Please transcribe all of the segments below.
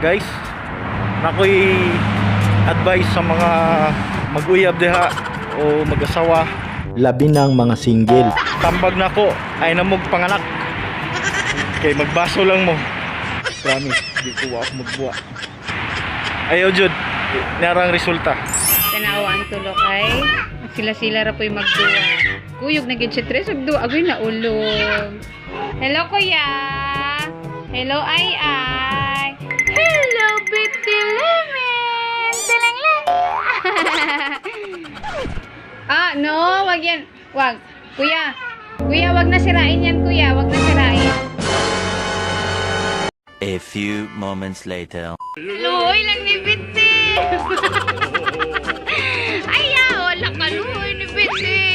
Guys, nakoy advice sa mga mag-uyab diha o mag-asawa. Labi ng mga single. Tambag nako ay namog panganak. Kay magbaso lang mo. Promise, di ko wa ako magbuwa. Ayaw jud, narang resulta. Tanawa ang tulok ay sila-sila ra po'y magduwa. Kuyog na gid siya tres ug duwa agoy na ulog. Hello, kuya. Hello, ay ay. Hello, Betty Lemon. Talang lang. Ah, no, wag yan. Wag. Kuya. Kuya, wag na sirain yan, kuya. Wag na sirain. A few moments later. Luoy lang ni Betty. Ayaw, wala ka luoy ni Betty.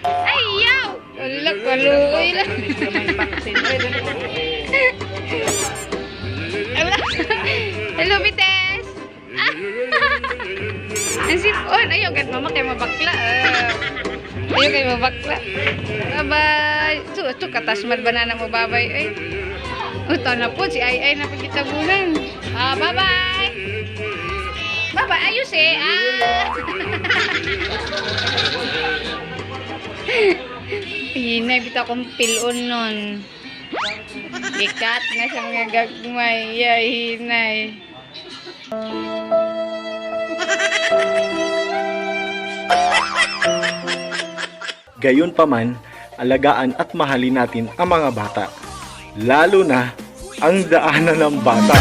Ayaw, wala ka luoy lang. Ala. Hello, Bites. Ang sipon. Ayaw, gat mama kay mabakla. Ah. Ayaw kay mabakla. Bye-bye. Chu, chu, katasmad banana mo, bye-bye. Ay. Oh, na po, si Ay Ay na pagkitabunan. Ah, bye-bye. Bye-bye, ayos eh. Ah. Hinay, bitaw akong pilon nun. Ikat na sa mga gagmay. Yay, hinay. Gayunpaman, alagaan at mahalin natin ang mga bata. Lalo na ang daanan ng bata.